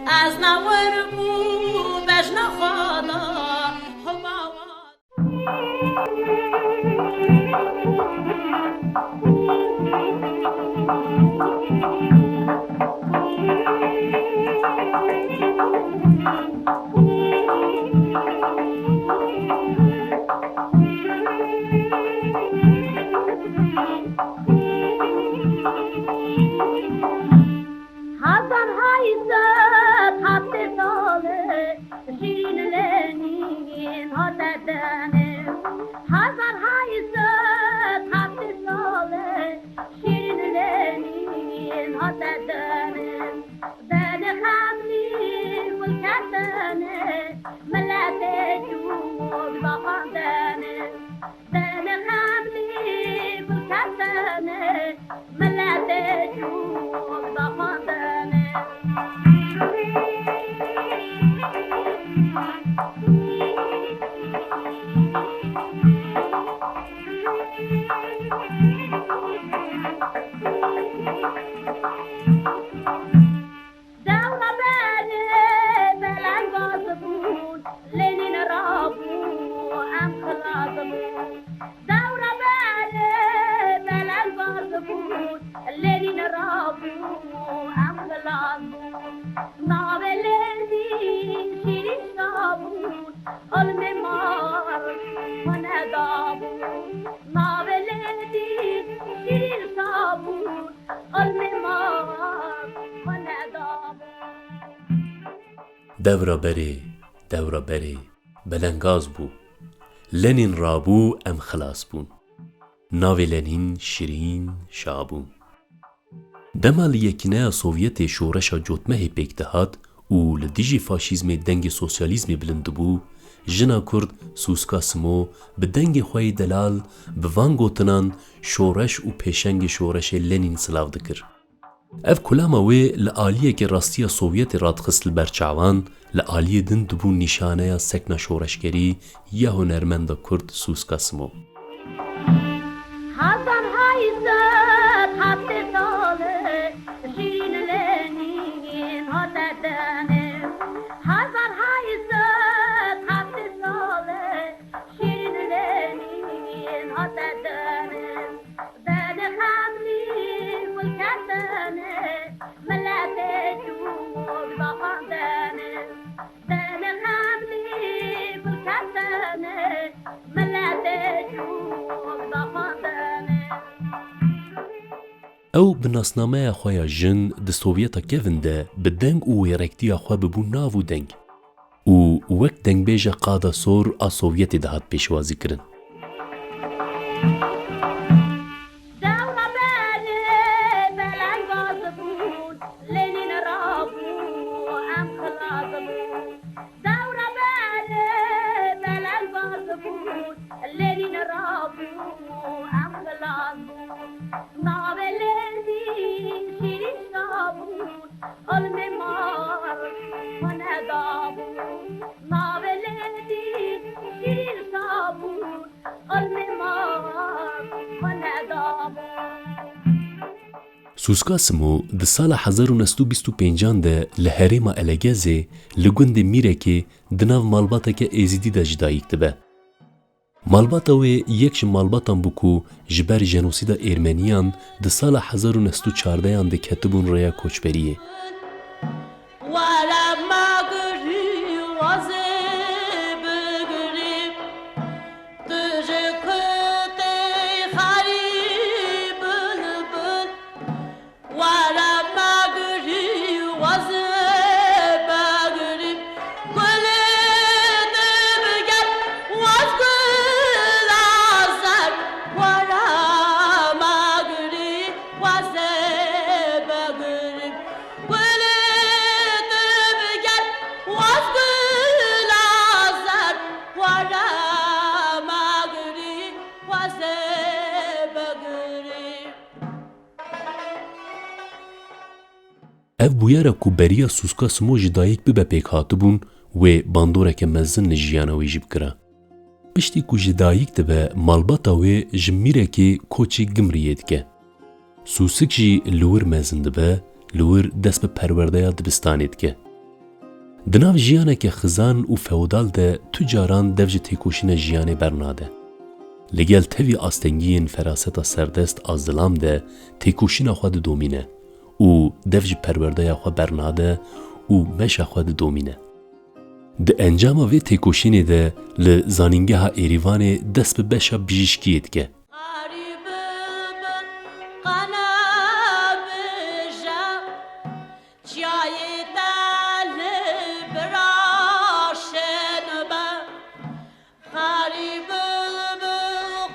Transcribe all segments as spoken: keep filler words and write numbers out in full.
Ez ne wir bû bejna xwe da hema wa. Hazar hayset hafte sale, Şîrîn Lenîn hate dene. Hazar hayset hafte sale, Şîrîn Lenîn hate dene. Dene xemlî gul ketene, miletê cû zaxandene. Dene xemlî gul ketene, miletê cû zaxandene. Dewra berê belengaz bûn, Lenîn rabû, em xilas bûn. Dewra berê belengaz bûn, Lenîn rabû, em xilas bûn. Navê Lenîn Şîrîn Şabûn, ilmê mar xwe nedabûn. Navê Lenîn Şîrîn Şabûn, Dewra berê, dewra berê, belengaz bû. Lenîn rabû, em xilas bûn. Navê Lenîn Şirîn Şa bû. Dema li Yekîneya Sovyetê şoreşa cotmehê pêk dihat û li dijî faşîzmê dengê sosyalîzmê bilind dibû, jina Kurd Suska Simo bi dengê xwe yê delal bi van gotinan şoreş û pêşengê şoreşê Lenîn silav dikir. Ev kulama wê li aliyekê rastiya Sovyetê radixist li ber çavan, li aliyê din dibû nîşaneya sekna şoreşgerî ya hunermenda Kurd Suska Simo. Hazar hayset hafte sale, Şîrîn Lenîn hate dene. Hazar hayset hafte sale, Şîrîn Lenîn hate dene. Dene xemlî gul ketene, miletê cû zaxandene. Dene xemlî gul ketene, miletê cû zaxandene. Ew bi nasnameya xwe ya jin di Sovyeta kevin de bi deng û wêrektiya xwe bibû nav û deng. û wek dengbêja Qada Sor a Sovyetê dihat pêşwazîkirin. Dewra berê belengaz bûn, Lenîn rabû, em xilas bûn. Dewra berê belengaz bûn, Lenîn rabû, em xilas bûn. Navê Lenîn Şîrîn Şa bûn. Ilmê mar xwe nedabû, navê Lenîn Şîrîn Şa bû, ilmê mar xwe nedabû. Suska Simo di sala hezar û neh sed û bîst û pêncan de li herêma Elegezê li gundê Mîrekê di nav malbateke Êzidî de ji dayik dibe. Malbata wê yek ji malbatan bû ku ji ber jenosîda Êrmeniyan di sala hezar û neh sed û çardeyan de ketibûn rêya koçberiyê. Were magirî wazê bigirî, tu ji kutê xerî bilbil. Were magirî, wazê bagirî, gulê te biger, waz gula zer. Were magirî, wazê bagirî, gulê te biger, waz gula zer. Were magirî, wazê bagirî. Ev bûyera ku beriya Suska Simo ji dayik bibe pêk hatibûn, wê bandoreke mezin li jiyana wî jî bikira. Piştî ku ji dayik dibe, malbata wê ji Mîrekê koçê Gimriyê dike. Susik jî li wir mezin dibe, li wir dest bi perwerdeya dibistanê dike. Di nav jiyaneke xizan û feodal de tu caran dev ji têkoşîna jiyanê bernade. Li gel tevî astengiyên feraseta serdest a zilam de têkoşîna xwe didomîne û dev ji perwerdeya xwe bernade û meşa xwe didomîne. Di encama vê têkoşînê de li Zanîngeha Êrîvanê dest bi beşa bijîşkiyê dike. Qarî bilbil qenebije, çiyayê te li biraşên be. Qarî bilbil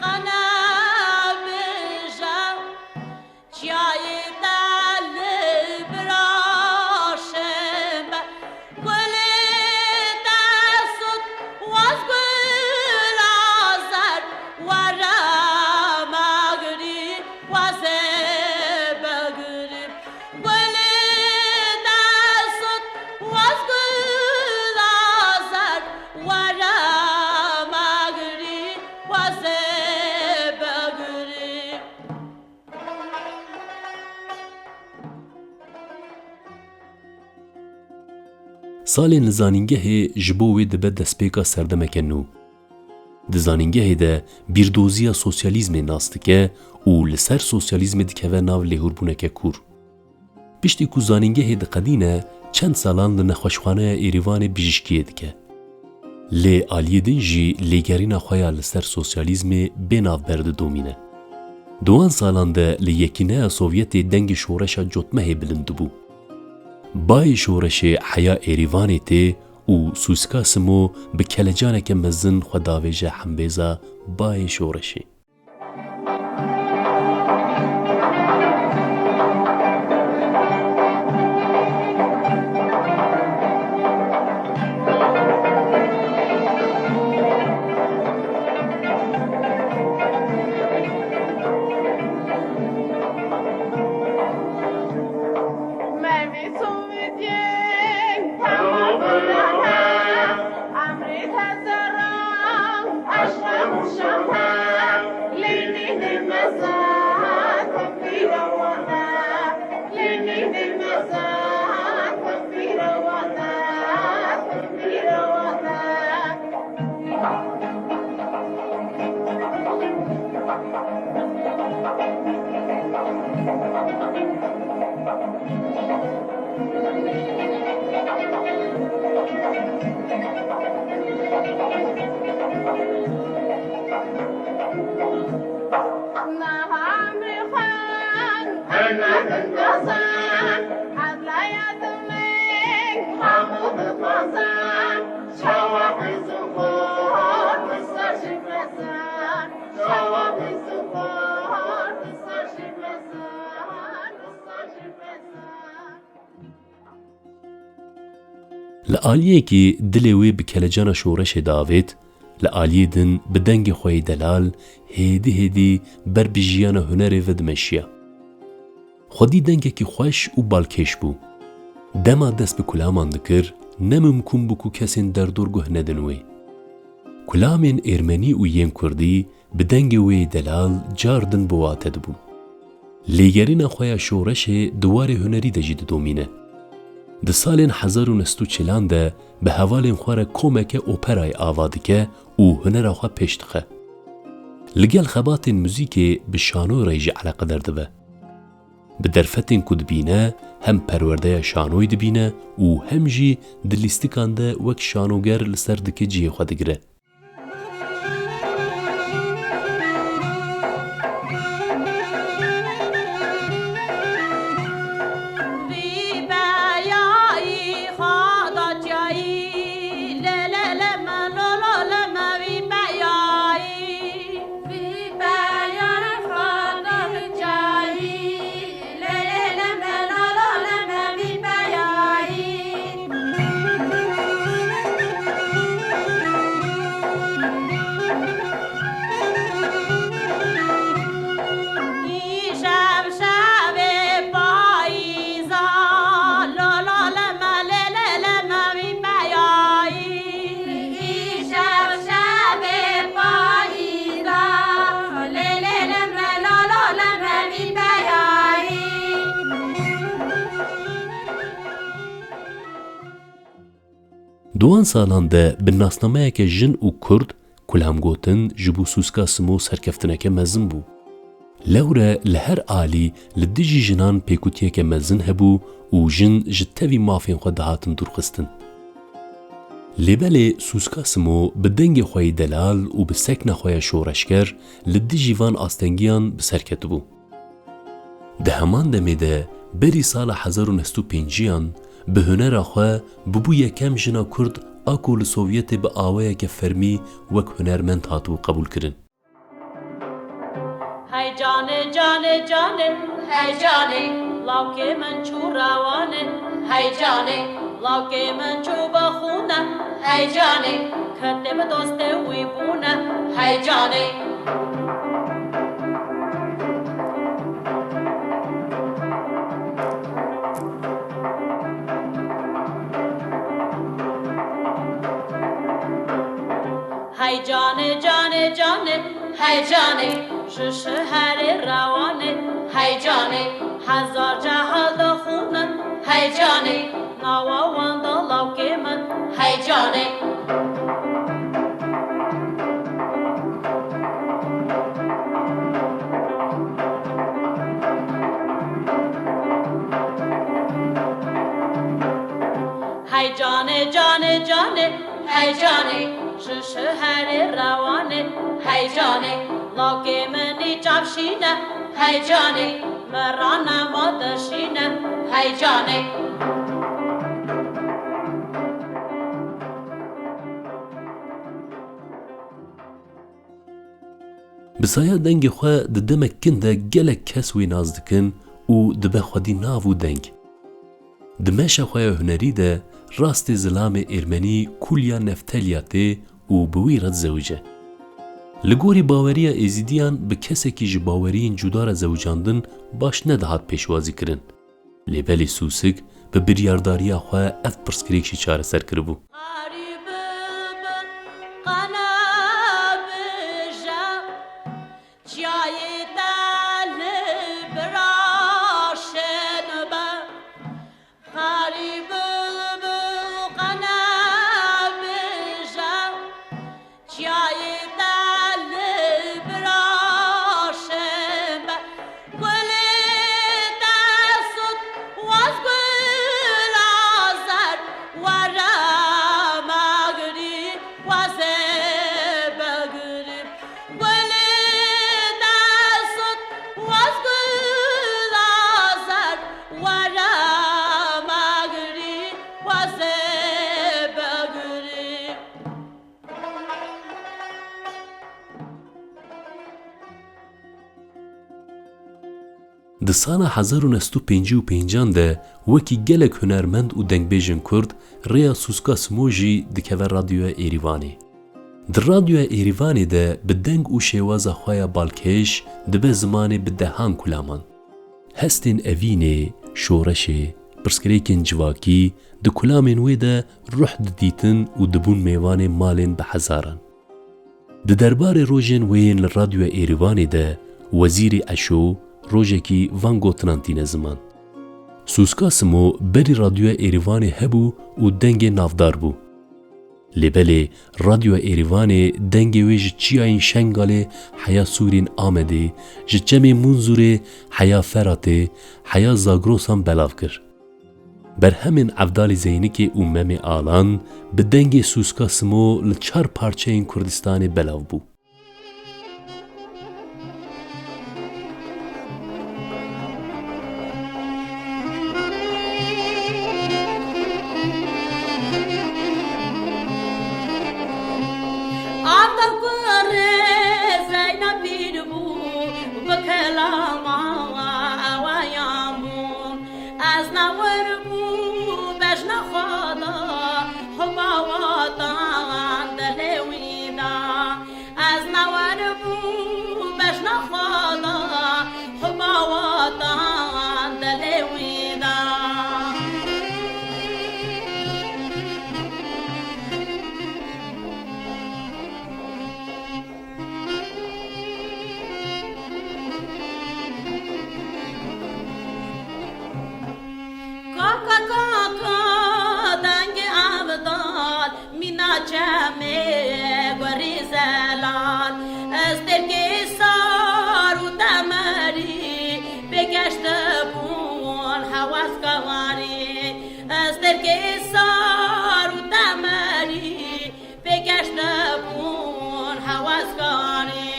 qenebije, çiyayê te li biraşên be. Gulê te sut waz gula zer, were megirî, wazê begirî. Gulê te sut waz gula zer, were megirî, wazê begirî. Salên li zanîngehê ji bo wê dibe destpêka serdemeke nû. Di zanîngehê de bîrdoziya sosyalîzmê nas dike û li ser sosyalîzmê dikeve nav lêhûrbûneke kûr. Piştî ku zanîngehê diqedîne, çend salan li Nexweşxaneya Êrîvanê bijîşkiyê dike. Lê aliyê din jî lêgerîna xwe ya li ser sosyalîzmê bê navber didomîne. Di wan salan de li Yekîneya Sovyetê dengê şoreşa cotmehê bilind dibû. Bayê şoreşê heya Êrîvanê tê û Sûsika Simo bi kelecaneke mezin xwe davêje hembêza bayê şoreşê. Li aliyekî dilê wê bi kelecana şoreşê diavêt, li aliyê din bi dengê xwe yê delal hêdî hêdî ber bi jiyana hunerê ve dimeşiya. Xwedî dengekî xweş û balkêş bû. Dema dest bi kulaman dikir, ne mimkûn bû ku kesên derdor guh nedin wê. Kulamên êrmenî û yên kurdî bi dengê wê yê delal car din bi wate dibûn. Lêgerîna xwe ya şoreşê di warê hunerî de jî didomîne. Di salên hezar û neh sed û çil an de bi hevalên xwe re komeke operayê ava dike û hunera xwe pêş dixe. Li gel xebatên muzîkê bi şanoy re jî eleqedar dibe. Bi derfetên ku dibîne, hem perwerdeya şanoyê dibîne û hem jî di lîstikan de wek şanoger li ser dike cihê xwe digire. Di wan salan de bi nasnameyeke jin û kurd, kulhamgotin ji bo Sûska Simo serkeftineke mezin bû. Lewre li her alî li dijî jinan pêkutiyeke mezin hebû û jin ji tevî mafên xwe dihatin dûrxistin. Lê belê Sûska Simo bi dengê xwe yê delal û bi sekna xwe ya şoreşger li dijî van astengiyan bi ser ketibû. Di heman demê de berî sala hezar û neh sed û pênciyan bi hunera xwe bûbû yekem jina Kurd a ku li Sovyetê bi awayeke fermî wek hunermend hatibû qebûlkirin. Hey canê, canê, canê, hey canê, lawkê min çû rewanê, hey canê, lawkê min çû bi xûne, hey canê, ketê bi dostê wî bûne, hey canê. Hey canê, canê, canê, hey canê, ji şiherê rewanê, hey canê, hezar cehil dixwînin, hey canê, nawa wan da lawkê min, hey canê. Hey canê, canê, canê, hey canê, ji şiherê rewanê, hey canê, lawkê min î çavşîne, hey canê, min ranema dişîne, hey canê. Bi saya dengê xwe di demek kin de gelek kes wê nas dikin û dibe xwedî nav û deng. Di meşa xwe ya hunerî de rastê zilamê êrmenî Kulya Neftelya tê û bi wî re dizewice. Li gorî baweriya Êzîdiyan bi kesekî ji baweriyên cuda re zewicandin baş nedihat pêşwazîkirin. Lê belê Sûsik bi biryardariya xwe ev pirsgirêk jî çareser kiribû. Qarî bilbil qene bije, çiyayê te li biraşên be. Qarî bilbil qene bije, çiyayê te li biraşên be, gulê te sut waz gula zer, were me girî, wazê be girî. Gulê te sut waz gula zer, were me girî, wazê be girî. Di sala hezar û neh sed û pêncî û pêncan de wekî gelek hunermend û dengbêjên Kurd rêya Sûska Simo jî dikeve Radyoya Êrîvanê. Di Radyoya Êrîvanê de bi deng û şêwaza xwe ya balkêş dibe zimanê bi dehan kulaman. Hestên evînê, şoreşê, pirsgirêkên civakî di kulamên wê de ruh didîtin û dibûn mêvanê malên bi hezaran. Di derbarê rojên wê yên li Radyoya Êrîvanê de Wezîrê Eşo rojekî van gotinan tîne ziman. Sûska Simo berî Radyoya Êrîvanê hebû û dengê navdar bû. Lê belê Radyoya Êrîvanê dengê wê ji çiyayên Şengalê heya Sûrên Amedê, ji Çemê Munzûrê heya Feratê, heya Zagrosan belav kir. Berhemên Evdalî Zeynikê û Memê Alan bi dengê Sûska Simo li çar parçeyên Kurdistanê belav bû. Arda kurê Zeynepî bû, bi kelama ewayan bû. Ez newir bû bejna xwe da, huma watan dilê wî da. Çemê gurî zelal, ez têrkê sar û temerî, pêkeş dibûn hewazkarî. Ez têrkê sar û temerî, pêkeş dibûn hewazkarî.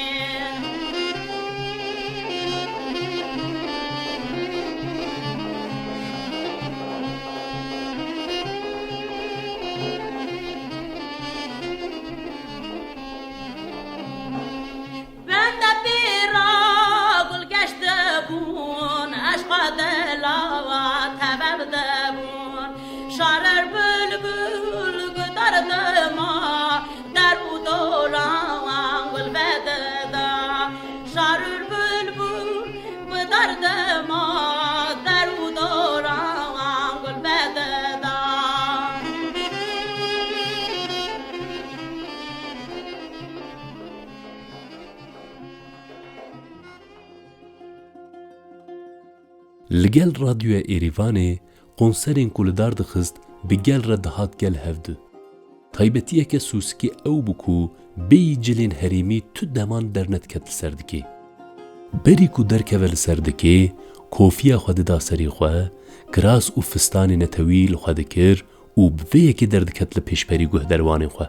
Bende pêra gul geş dibûn, eşqa dila teber dibûn. Şarer bulbul guhdar dima, der û doran gul vedida. Şarer bulbul guhdar dima, der û doran gul vedida. Li gel Radyoya Êrîvanê konserên ku li dar dixist bi gel re dihat gel hevdu. Taybetiyeke sûsikê ew bû ku bêyî cilên herêmî tu deman dernediket li ser dikê. Berî ku derkeve li ser dikê, kofiya xwe dida serê xwe, kiras û fistanê netewî li xwe dikir û bi vê yekê derdiket li pêşberî guhderwanên xwe.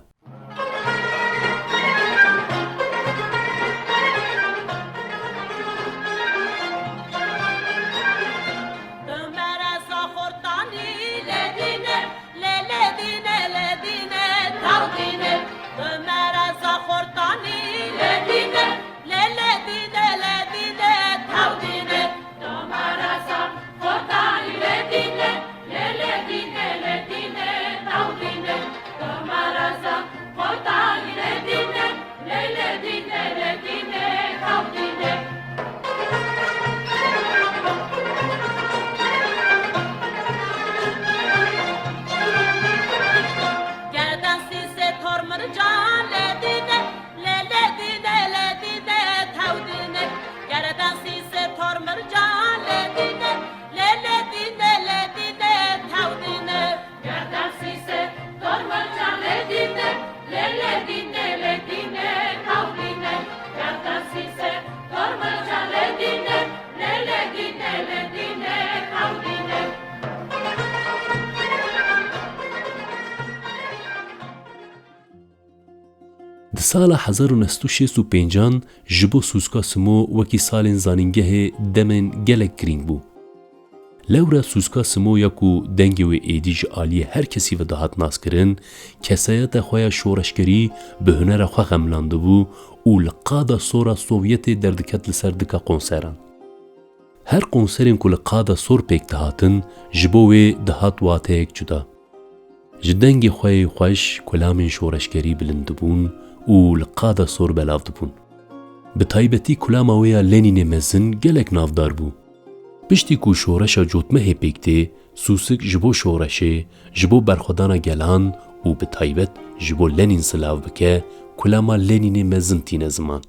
Gerden sîsê tor mircan lê dîne, lê lê dîne, lê dîne tew dîne. Gerden sîsê tor mircan lê dîne, lê lê dîne, lê dîne tew dîne. Gerden sîsê tor mircan lê dîne, lê lê dîne, lê dîne tew dîne. Gerden sîsê tor mircan lê dîne, lê lê dîne, lê dîne tew dîne. Di sala hezar û neh sed û şêst û pêncan ji bo Sûzka Simo wekî salên zanîngehê demên gelek girîng bû. Lewra Sûzka Simo ya ku dengê wê êdî ji aliyê her kesî ve dihat naskirin, kesayeta xwe ya şoreşgerî bi hunera xwe xemilandibû û li qada sora Sovyetê derdiket li ser dika konseran. Her konserên ku li qada sor pêk dihatin, ji bo wê dihat wateyek cuda. Ji dengê xwe yê xweş kulamên şoreşgerî bilind dibûn û li qada sor belav dibûn. Bi taybetî kulama wê ya Lenînê mezin gelek navdar bû. Piştî ku şoreşa cotmehê pêk tê, Sûsik ji bo şoreşê, ji bo berxwedana gelan û bi taybet ji bo Lenîn silav bike, kulama Lenînê mezin tîne ziman.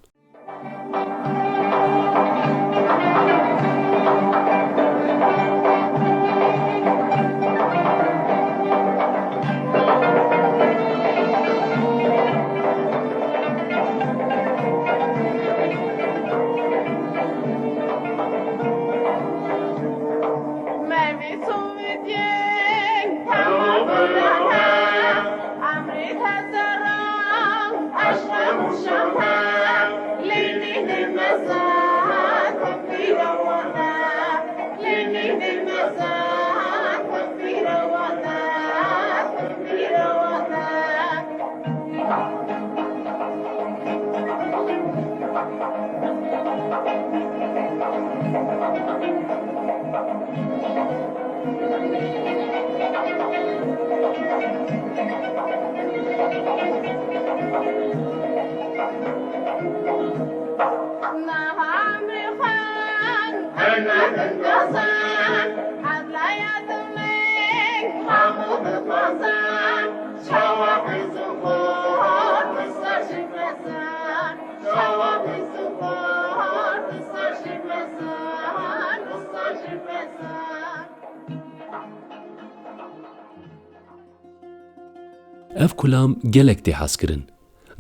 Ev kulam gelek tê hezkirin.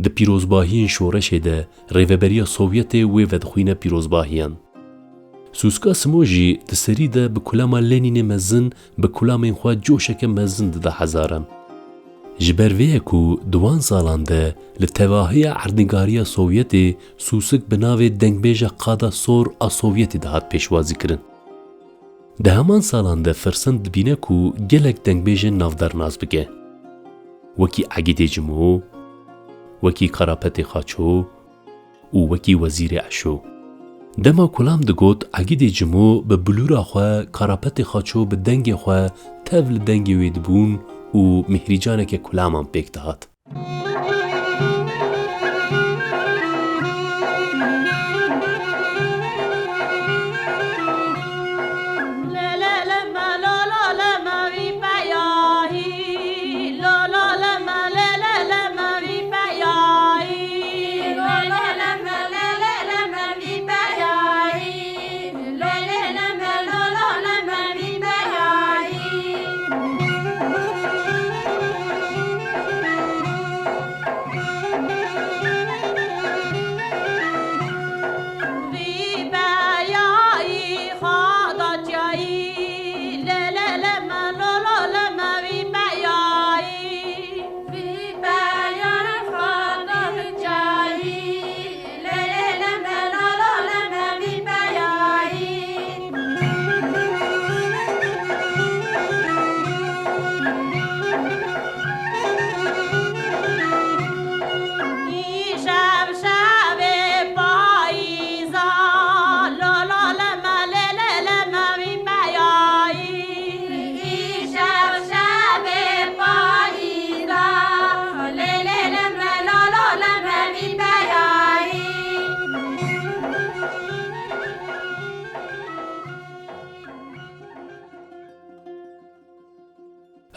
Di pîrozbahiyên şoreşê de Rêveberiya Sovyetê wê vedixwîne pîrozbahiyan. Sûska Simo jî di serî de bi kulama Lenînê mezin bi kulamên xwe coşeke mezin dida hezaran. Ji ber vê ye ku di wan salan de li tevahiya erdnîgariya Sovyetê Sûsik bi navê Dengbêja Qada Sor a Sovyetê dihat pêşwazîkirin. Di heman salan de Firsin dibîne ku gelek dengbêjên navdar nas bike, wekî Egîdê Cimo, wekî Karapetê Xaço û wekî Wezîrê Eşo. Dema kulam digot, Egîdê Cimo bi bilûra xwe, Karapetê Xaço bi dengê xwe tev li dengê wê dibûn û mihrîcaneke kulaman pêk dihat.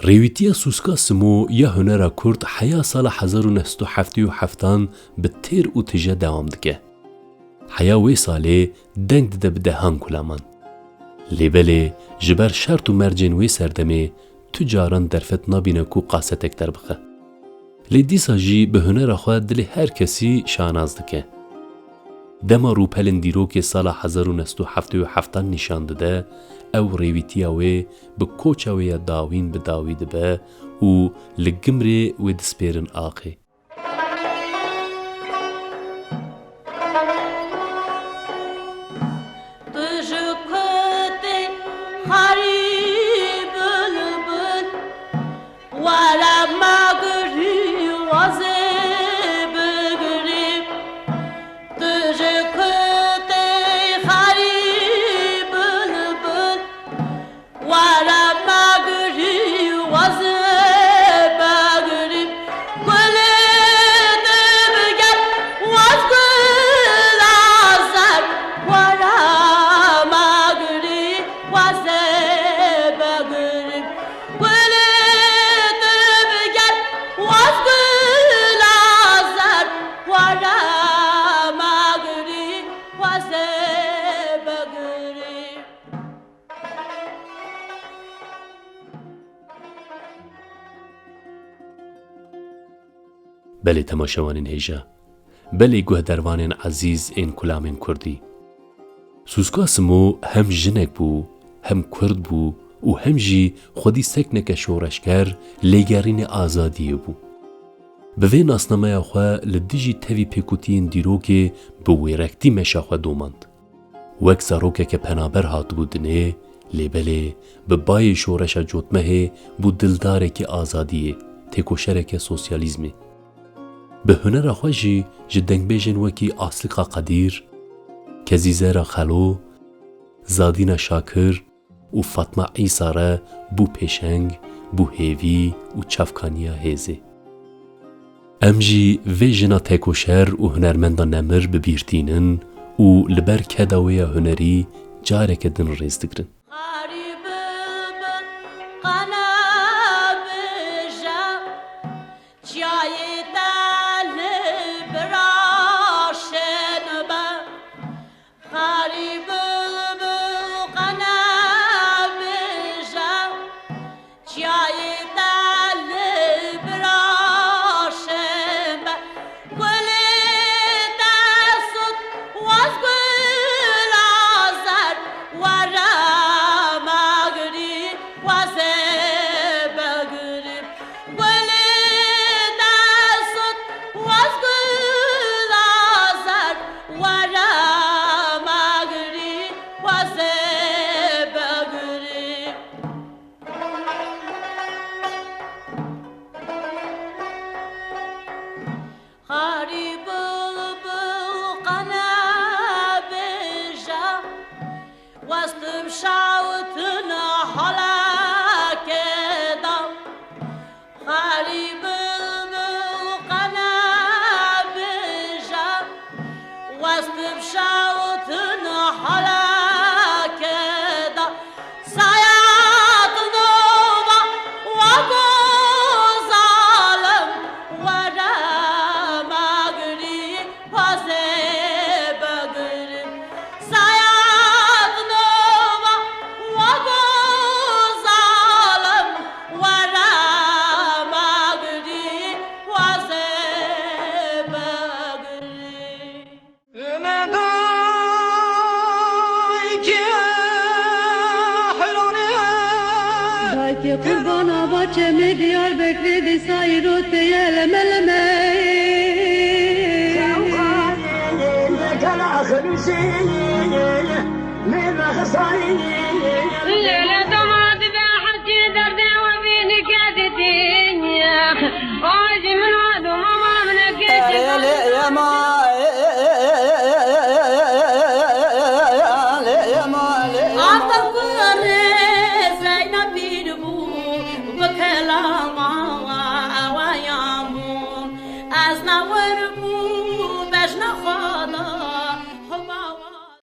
Rêwîtiya Sûska Simo ya hunera Kurd heya sala hezar û neh sed û heftê û heftan bi têr û tije dewam dike. Heya wê salê deng dide bi dehan kulaman. Lê belê ji ber şert û mercên wê serdemê tu caran derfet nabîne ku qasetek derbixe. Lê dîsa jî bi hunera xwe dilê her kesî şanaz dike. Dema rûpelên dîrokê sala hezar û neh sed û heftê û heftan nîşan dide, ew rêwîtiya wê bi koça wê ya dawîn bi dawî dibe û li Gimrê wê dispêrin axê. Tu ji ku tê xarî bilbil, were me girî wazê bigirî. Tu ji ku tê xarî bilbil, were me girî wazê bigirî. Gulê te bi gel waz gula zer, were me girî wazê bigirî. Gulê te bi gel waz gula zer, were me girî wazê bigirî. Belê temaşevanên hêja, belê guhdervanên ezîz ên kulamên kurdî. Sûska Simo hem jinek bû, hem kurd bû û hem jî xwedî sekneke şoreşger, lêgerînê azadiyê bû. Bi vê nasnameya xwe li dijî tevî pêkutiyên dîrokê bi wêrektî meşa xwe domand. Wek zarokeke penaber hatibû dinê, lê belê bi bayê şoreşa Cotmehê bû dildarekî azadiyê, têkoşereke sosyalîzmê. Bi hunera xwe jî ji dengbêjên wekî Aslika Qedîr, Kezîzera Xelo, Zadîna Şakir û Fatma Îsa re bû pêşeng, bû hêvî û çavkaniya hêzê. Em jî vê jina têkoşer û hunermenda nemir bi bîr tînin û li ber keda wê ya hunerî careke din rêz digirin. Xarî bilbil qene bije, çiyayê te li bira şên be. Xarî bilbil qene bije, çiyayê te li bira Arî bilbil qene bija, west bi şawtin halakeda. Sayat nova wa go zalim, were magri pazê begri. Sayat nova wa go zalim, were magri pazê begri. Dayke qurbana va çemê Diyarbekirê dîsa îro teye leme leme. Lele doma dibe hecî derdê we bînî ke didî. Erê lê yema, lê yema, lê yema. After kurê Zeynep pîr bû, bi kelama awayan bû. Ez na wir bû.